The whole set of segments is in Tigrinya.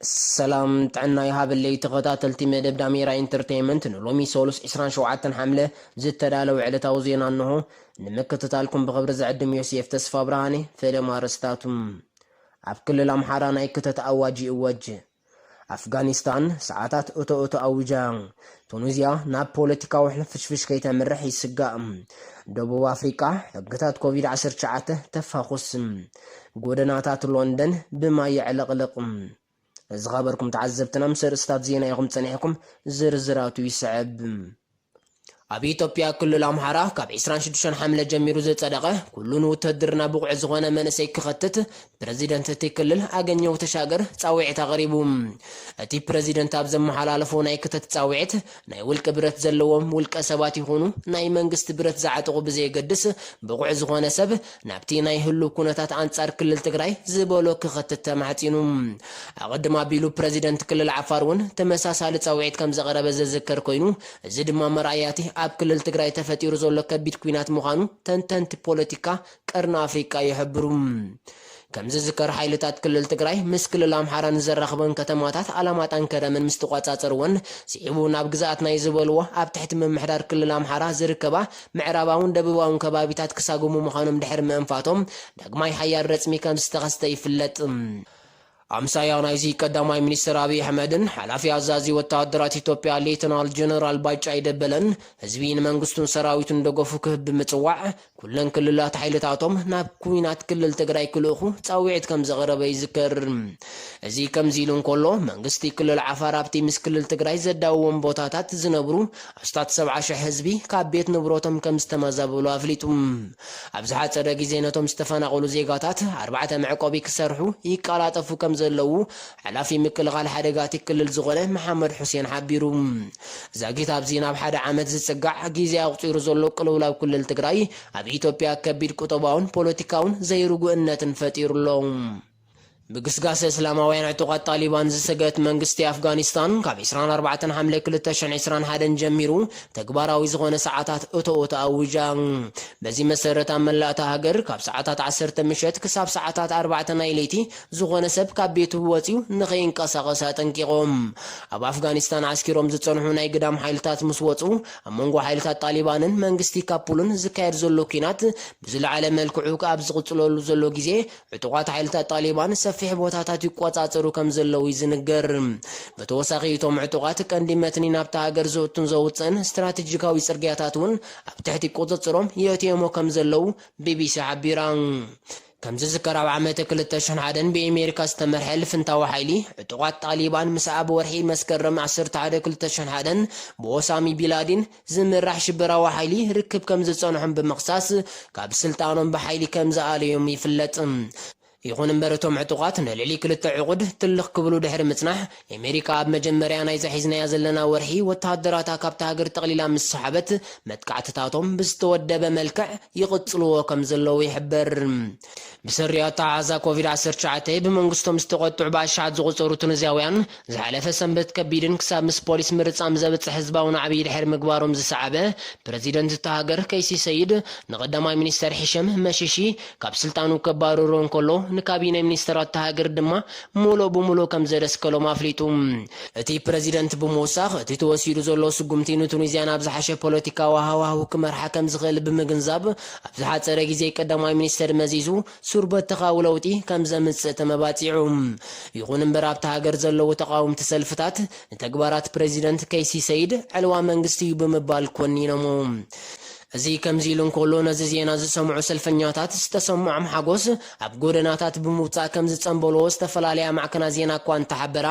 ሰላም ጥዕና ይሃበለይ ተኸታተልቲ መደብ ዳሜራ ኢንተርቴይመንት፣ ንሎሚ ሰሉስ ዕስራን ሸውዓተን ሓምለ ዝተዳለወ ዕለታዊ ዜና እንሆ። ንምክትታልኩም ብኽብሪ ዝዕድም ዮሴፍ ተስፋ ብርሃኔ። ፈለማ ኣርእስታቱ። ኣብ ክልል ኣምሓራ ናይ ክተት ኣዋጅ ይእወጅ። ኣፍጋኒስታን ሰዓታት እቶ እቶ ኣዊጃ። ቱኒዝያ ናብ ፖለቲካዊ ሕንፍሽፍሽ ከይተምርሕ ይስጋእ። ደቡብ ኣፍሪቃ ሕግታት ኮቪድ ዓሰርተ ትሽዓተ ተፋኹስ። ጎደናታት ሎንደን ብማይ የዕለቕልቕ። ዝኸበርኩም ተዓዘብትና፣ ምስ ርእስታት ዜና ኢኹም ጸኒሕኩም፣ ዝርዝራቱ ይስዕብ። ኣብ ኢትዮጵያ ክልል ኣምሓራ ካብ ዕስራን ሽዱሽተን ሓምለ ጀሚሩ ዝጸደቐ ኩሉ ንውትህድርና ብቑዕ ዝኾነ መንእሰይ ክኸትት ፕረዚደንት እቲ ክልል ኣገኘሁ ተሻገር ጻውዒት ኣቕሪቡ። እቲ ፕረዚደንት ኣብ ዘመሓላለፎ ናይ ክተት ጻውዒት፣ ናይ ውልቂ ብረት ዘለዎም ውልቀ ሰባት ይኹኑ ናይ መንግስቲ ብረት ዝዓጠቑ ብዘየገድስ፣ ብቑዕ ዝኾነ ሰብ ናብቲ ናይ ህሉው ኩነታት ኣንጻር ክልል ትግራይ ዝበሎ ክኸትት ተማሕጺኑ። ኣቐድም ኣቢሉ ፕረዚደንት ክልል ዓፋር እውን ተመሳሳሊ ጻውዒት ከም ዘቕረበ ዝዝከር ኮይኑ፣ እዚ ድማ መርኣያ እቲ ኣብ ክልል ትግራይ ተፈጢሩ ዘሎ ከቢድ ኲናት ምዃኑ ተንተንቲ ፖለቲካ ቀርኒ ኣፍሪቃ ይሕብሩ። ከም ዝዝከር፣ ሓይልታት ክልል ትግራይ ምስ ክልል ኣምሓራ ንዘራኽበን ከተማታት ኣላማጣን ከረምን ምስ ተቋጻጸርወን፣ ስዒቡ ናብ ግዝኣትና እዩ ዝበልዎ ኣብ ትሕቲ ምምሕዳር ክልል ኣምሓራ ዝርከባ ምዕራባውን ደቡባውን ከባቢታት ክሳጉሙ ምዃኖም ድሕሪ ምእንፋቶም፣ ዳግማይ ሓያል ረጽሚ ከም ዝተኸስተ ይፍለጥ። ኣምሳያ ናይዚ ቀዳማይ ሚኒስትር ኣብይ ኣሕመድን ሓላፊ ኣዛዚ ወተሃደራት ኢትዮጵያ ሌተናል ጀነራል ባጫ ደበለን፣ ህዝቢ ንመንግስቱን ሰራዊቱን ደገፉ ክህብ ብምጽዋዕ፣ ኩለን ክልላት ሓይልታቶም ናብ ኩናት ክልል ትግራይ ክልእኹ ጻውዒት ከም ዘቕረበ ይዝከር። እዚ ከምዚ ኢሉ እንከሎ፣ መንግስቲ ክልል ዓፋር ኣብቲ ምስ ክልል ትግራይ ዘዳውዎም ቦታታት ዝነብሩ ኣስታት ሰብዓ ሽሕ ህዝቢ ካብ ቤት ንብረቶም ከም ዝተመዛበሉ ኣፍሊጡ። ኣብ ዝሓጸረ ግዜ ነቶም ዝተፈናቐሉ ዜጋታት ኣርባዕተ መዕቆቢ ክሰርሑ ይቀላጠፉ ከም ዘለዉ ሓላፊ ምክልኻል ሓደጋ እቲ ክልል ዝኾነ መሓመድ ሑሴን ሓቢሩ። ዛጊት ኣብዚ ናብ ሓደ ዓመት ዝጽጋዕ ግዜ ኣቑጺሩ ዘሎ ቅልውላው ክልል ትግራይ፣ ኣብ ኢትዮጵያ ከቢድ ቁጠባውን ፖለቲካውን ዘይርጉእነትን ፈጢሩ ኣሎ። ብግስጋሰ እስላማውያን ዕጡቓት ጣሊባን ዝሰገት መንግስቲ ኣፍጋኒስታን፣ ካብ ዕስራን ኣርባዕተን ሓምለ ክልተ ሽሕን ዕስራን ሓደን ጀሚሩ ተግባራዊ ዝኾነ ሰዓታት እቶ እቶ ኣዊጃ። በዚ መሰረት፣ ኣብ መላእ እታ ሃገር ካብ ሰዓታት ዓሰርተ ምሸት ክሳብ ሰዓታት ኣርባዕተ ናይ ለይቲ ዝኾነ ሰብ ካብ ቤቱ ወጺኡ ንኸይንቀሳቐስ ኣጠንቂቖም። ኣብ ኣፍጋኒስታን ዓስኪሮም ዝጸንሑ ናይ ግዳም ሓይልታት ምስ ወጹ፣ ኣብ መንጎ ሓይልታት ጣሊባንን መንግስቲ ካቡልን ዝካየድ ዘሎ ኲናት ብዝለዓለ መልክዑ ኣብ ዝቕጽለሉ ዘሎ ግዜ፣ ዕጡቓት ሓይልታት ጣሊባን ሰፊሕ ቦታታት ይቆጻጸሩ ከም ዘለዉ እዩ ዝንገር። ብተወሳኺ፣ እቶም ዕጡቓት ቀንዲ መትኒ ናብታ ሃገር ዘእቱን ዘውጽእን ስትራቴጂካዊ ጽርግያታት እውን ኣብ ትሕቲ ቁጽጽሮም የእትዮሞ ከም ዘለዉ ቢቢሲ ሓቢራ። ከም ዝዝከር፣ ኣብ ዓመተ ክልተ ሽሕን ሓደን ብኤሜሪካ ዝተመርሐ ልፍንታዊ ሓይሊ ዕጡቓት ጣሊባን፣ ምስ ኣብ ወርሒ መስከረም ዓሰርተ ሓደ ክልተ ሽሕን ሓደን ብኦሳሚ ቢላዲን ዝምራሕ ሽበራዊ ሓይሊ ርክብ ከም ዝጸንሖም ብምኽሳስ፣ ካብ ስልጣኖም ብሓይሊ ከም ዝኣለዮም ይፍለጥ። ይኹን እምበር፣ እቶም ዕጡቓት ንልዕሊ ክልተ ዕቑድ ትልኽ ክብሉ ድሕሪ ምጽናሕ፣ ኣሜሪካ ኣብ መጀመርያ ናይዛ ሒዝናያ ዘለና ወርሒ ወተሃደራታ ካብታ ሃገር ጠቕሊላ ምስ ሰሓበት፣ መጥቃዕትታቶም ብዝተወደበ መልክዕ ይቕጽልዎ ከም ዘለዉ ይሕበር። ብሰሪ ኣተሓሕዛ ኮቪድ ዓሰርተ ትሽዓተ ብመንግስቶም ዝተቖጥዑ ብኣሽሓት ዝቑጸሩ ቱኒዝያውያን፣ ዝሓለፈ ሰንበት ከቢድን ክሳብ ምስ ፖሊስ ምርጻም ዘብጽሕ ህዝባዊ ናዕቢ ድሕሪ ምግባሮም ዝሰዓበ፣ ፕረዚደንት እታ ሃገር ከይሲ ሰይድ ንቐዳማይ ሚኒስተር ሂሸም መሺሺ ካብ ስልጣኑ ከባርሮ እንከሎ፣ ንካቢነ ሚኒስተራት እታ ሃገር ድማ ሙሉእ ብሙሉእ ከም ዘደስከሎም ኣፍሊጡ። እቲ ፕረዚደንት ብምውሳኽ፣ እቲ ተወሲዱ ዘሎ ስጉምቲ ንቱኒዝያ ናብ ዝሓሸ ፖለቲካዊ ሃዋህው ክመርሓ ከም ዝኽእል ብምግንዛብ፣ ኣብ ዝሓጸረ ግዜ ቀዳማይ ሚኒስተር መዚዙ ሱር በተኻዊ ለውጢ ከም ዘምጽእ ተመባጺዑ። ይኹን እምበር፣ ኣብታ ሃገር ዘለዉ ተቓወምቲ ሰልፍታት ንተግባራት ፕረዚደንት ከይሲ ሰይድ ዕልዋ መንግስቲ እዩ ብምባል ኮኒኖሞ። እዚ ከምዚ ኢሉ እንከሎ፣ ነዚ ዜና ዝሰምዑ ሰልፈኛታት ዝተሰምዖም ሓጎስ ኣብ ጎደናታት ብምውጻእ ከም ዝጸንበልዎ ዝተፈላለያ ማዕከናት ዜና እኳ እንተሓበራ፣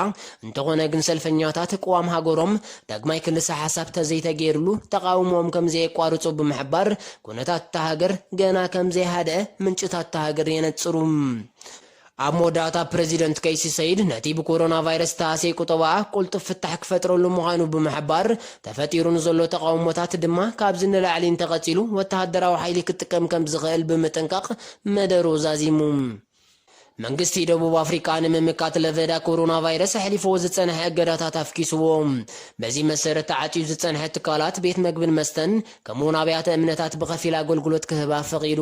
እንተኾነ ግን ሰልፈኛታት ቅዋም ሃገሮም ዳግማይ ክልሰ ሓሳብ ተዘይተገይርሉ ተቓውሞኦም ከም ዘየቋርጹ ብምሕባር፣ ኩነታት እታ ሃገር ገና ከም ዘይሃደአ ምንጭታት እታ ሃገር የነጽሩ። ኣብ መወዳእታ፣ ፕረዚደንት ከይሲ ሰይድ ነቲ ብኮሮና ቫይረስ ዝተሃሰየ ቁጠባኣ ቅልጡፍ ፍታሕ ክፈጥረሉ ምዃኑ ብምሕባር፣ ተፈጢሩ ንዘሎ ተቓውሞታት ድማ ካብዚ ንላዕሊ እንተቐጺሉ ወተሃደራዊ ሓይሊ ክጥቀም ከም ዝኽእል ብምጥንቃቕ መደሩ ዛዚሙ። መንግስቲ ደቡብ ኣፍሪቃ ንምምካት ለበዳ ኮሮና ቫይረስ ኣሕሊፎ ዝጸንሐ እገዳታት ኣፍኪስዎ። በዚ መሰረት፣ ተዓጽዩ ዝጸንሐ ትካላት፣ ቤት መግብን መስተን፣ ከምኡውን ኣብያተ እምነታት ብኸፊል ኣገልግሎት ክህባ ፈቒዱ።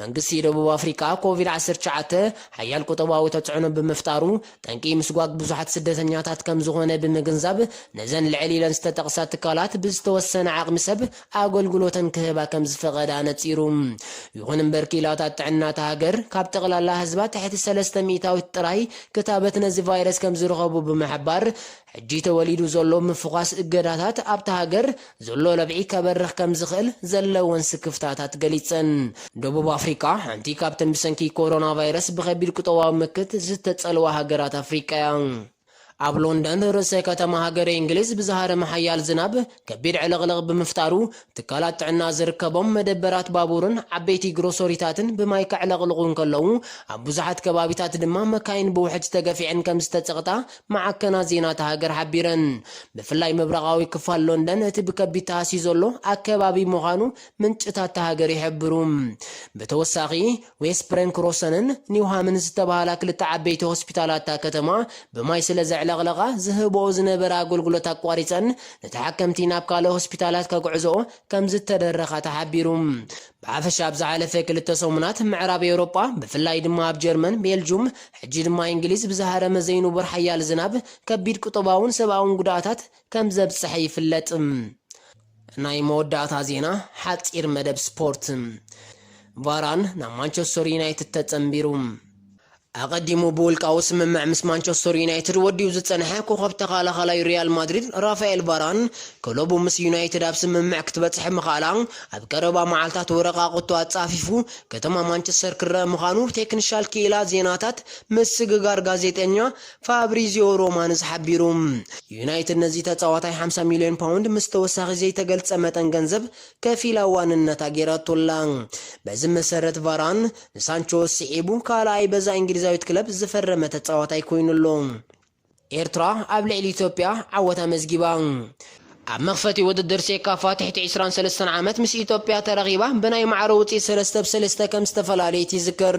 መንግስቲ ደቡብ ኣፍሪቃ ኮቪድ ዓሰርተ ትሽዓተ ሓያል ቁጠባዊ ተጽዕኖ ብምፍጣሩ፣ ጠንቂ ምስጓግ ብዙሓት ስደተኛታት ከም ዝኾነ ብምግንዛብ፣ ነዘን ልዕል ኢለን ዝተጠቕሳ ትካላት ብዝተወሰነ ዓቕሚ ሰብ ኣገልግሎተን ክህባ ከም ዝፈቐዳ ነጺሩ። ይኹን እምበር፣ ክኢላታት ጥዕና እታ ሃገር ካብ ጠቕላላ ህዝባ ትሕቲ ሰለስተ ሚእታዊት ጥራይ ክታበት ነዚ ቫይረስ ከም ዝረኸቡ ብምሕባር፣ ሕጂ ተወሊዱ ዘሎ ምፍዃስ እገዳታት ኣብታ ሃገር ዘሎ ለብዒ ከበርኽ ከም ዝኽእል ዘለወን ስክፍታታት ገሊጸን። ደቡብ ኣፍሪቃ ሓንቲ ካብተን ብሰንኪ ኮሮና ቫይረስ ብኸቢድ ቁጠባዊ ምክት ዝተጸልዋ ሃገራት ኣፍሪቃ እያ። ኣብ ሎንደን፣ ርእሰ ከተማ ሃገረ እንግሊዝ፣ ብዝሃረመ ሓያል ዝናብ ከቢድ ዕልቕልቕ ብምፍጣሩ፣ ትካላት ጥዕና ዝርከቦም መደበራት ባቡርን ዓበይቲ ግሮሰሪታትን ብማይ ከዕለቕልቑ እንከለዉ፣ ኣብ ብዙሓት ከባቢታት ድማ መካይን ብውሕጅ ተገፊዐን ከም ዝተጸቕጣ መዓከናት ዜና እታ ሃገር ሓቢረን። ብፍላይ ምብራቓዊ ክፋል ሎንደን እቲ ብከቢድ ተሃስዩ ዘሎ ኣከባቢ ምዃኑ ምንጭታት እታ ሃገር ይሕብሩ። ብተወሳኺ፣ ዌስት ብሬንክሮሰንን ኒውሃምን ዝተባህላ ክልተ ዓበይቲ ሆስፒታላት እታ ከተማ ብማይ ስለ ዘዕለቕለቓ፣ ዝህብኦ ዝነበረ ኣገልግሎት ኣቋሪጸን፣ ንተሓከምቲ ናብ ካልእ ሆስፒታላት ከጉዕዝኦ ከም ዝተደረኻ ተሓቢሩ። ብሓፈሻ፣ ኣብ ዝሓለፈ ክልተ ሰሙናት ምዕራብ ኤውሮጳ፣ ብፍላይ ድማ ኣብ ጀርመን፣ ቤልጁም፣ ሕጂ ድማ እንግሊዝ፣ ብዝሃረመ ዘይንቡር ሓያል ዝናብ ከቢድ ቁጠባውን ሰብኣውን ጉድኣታት ከም ዘብጽሐ ይፍለጥ። ናይ መወዳእታ ዜና፣ ሓጺር መደብ ስፖርት። ቫራን ናብ ማንቸስተር ዩናይትድ ተጸንቢሩ። ኣቐዲሙ ብውልቃዊ ስምምዕ ምስ ማንቸስተር ዩናይትድ ወዲኡ ዝጸንሐ ኮኸብ ተኻላኻላይ ሪያል ማድሪድ ራፋኤል ቫራን፣ ክለቡ ምስ ዩናይትድ ኣብ ስምምዕ ክትበጽሕ ምኽኣላ ኣብ ቀረባ መዓልታት ወረቓቕቱ ኣጻፊፉ ከተማ ማንቸስተር ክረአ ምዃኑ ቴክኒሻል ክኢላ ዜናታት ምስግጋር ጋዜጠኛ ፋብሪዚዮ ሮማንስ ሓቢሩ። ዩናይትድ ነዚ ተጻዋታይ ሓምሳ ሚልዮን ፓውንድ ምስ ተወሳኺ ዘይተገልጸ መጠን ገንዘብ ከፊላ ዋንነታ ገይራቶላ። በዚ መሰረት፣ ቫራን ንሳንቾ ስዒቡ ካልኣይ በዛ እንግሊዛዊት ክለብ ዝፈረመ ተጻዋታይ ኮይኑ ኣሎ። ኤርትራ ኣብ ልዕሊ ኢትዮጵያ ዓወት ኣመዝጊባ። ኣብ መኽፈቲ ውድድር ሴካፋ ትሕቲ ዕስራን ሰለስተን ዓመት ምስ ኢትዮጵያ ተራኺባ ብናይ ማዕረ ውጽኢት ሰለስተ ብ ሰለስተ ከም ዝተፈላለየት ይዝከር።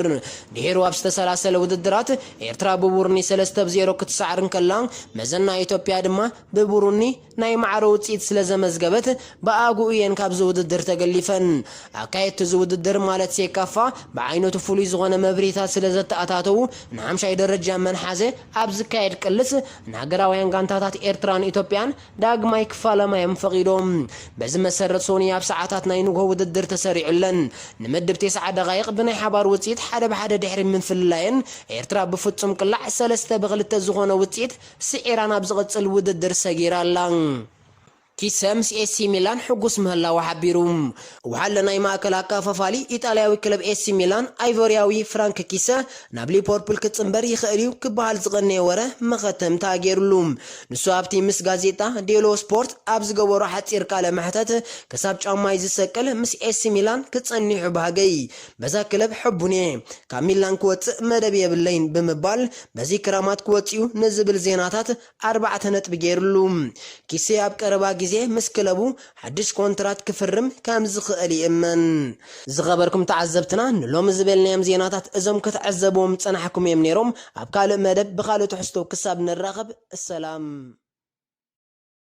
ድሒሩ ኣብ ዝተሰላሰለ ውድድራት፣ ኤርትራ ብቡሩኒ ሰለስተ ብ ዜሮ ክትሰዓር እንከላ፣ መዘና ኢትዮጵያ ድማ ብቡሩኒ ናይ ማዕረ ውጽኢት ስለ ዘመዝገበት፣ ብኣግኡ እየን ካብዚ ውድድር ተገሊፈን። ኣካየድቲ እዚ ውድድር ማለት ሴካፋ፣ ብዓይነቱ ፍሉይ ዝኾነ መብርሂታት ስለ ዘተኣታተዉ፣ ንሓምሻይ ደረጃ መን ሓዘ ኣብ ዝካየድ ቅልስ፣ ንሃገራውያን ጋንታታት ኤርትራን ኢትዮጵያን ዳግማይ ክፋለማ እዮም ፈቒዶም። በዚ መሰረት፣ ሶኒ ኣብ ሰዓታት ናይ ንግሆ ውድድር ተሰሪዑለን። ንምድብ ተስዓ ደቓይቕ ብናይ ሓባር ውጽኢት ሓደ ብ ሓደ ድሕሪ ምፍልላየን፣ ኤርትራ ብፍጹም ቅላዕ ሰለስተ ብ ክልተ ዝኾነ ውጽኢት ስዒራ ናብ ዝቕጽል ውድድር ሰጊራ ኣላ። ኪሰ ምስ ኤሲ ሚላን ሕጉስ ምህላዉ ሓቢሩ። ወሓለ ናይ ማእከል ኣከፋፋሊ ኢጣልያዊ ክለብ ኤሲ ሚላን፣ ኣይቮርያዊ ፍራንክ ኪሰ፣ ናብ ሊቨርፑል ክጽንበር ይኽእል እዩ ክበሃል ዝቐነየ ወረ መኸተምታ ገይሩሉ። ንሱ ኣብቲ ምስ ጋዜጣ ዴሎ ስፖርት ኣብ ዝገበሮ ሓጺር ቃለ መሕተት፣ ክሳብ ጫማይ ዝሰቅል ምስ ኤሲ ሚላን ክጸኒሑ ባህገይ። በዛ ክለብ ሕቡን እየ። ካብ ሚላን ክወጽእ መደብ የብለይን ብምባል፣ በዚ ክራማት ክወጽእ እዩ ንዝብል ዜናታት ኣርባዕተ ነጥቢ ገይሩሉ። ኪሴ ኣብ ቀረባ ግዜ ምስ ክለቡ ሓድሽ ኮንትራት ክፍርም ከም ዝኽእል ይእመን። ዝኸበርኩም ተዓዘብትና፣ ንሎሚ ዝበልናዮም ዜናታት እዞም ክትዕዘብዎም ዝጸናሕኩም እዮም ነይሮም። ኣብ ካልእ መደብ ብኻልእ ትሕዝቶ ክሳብ ንራኸብ፣ ሰላም።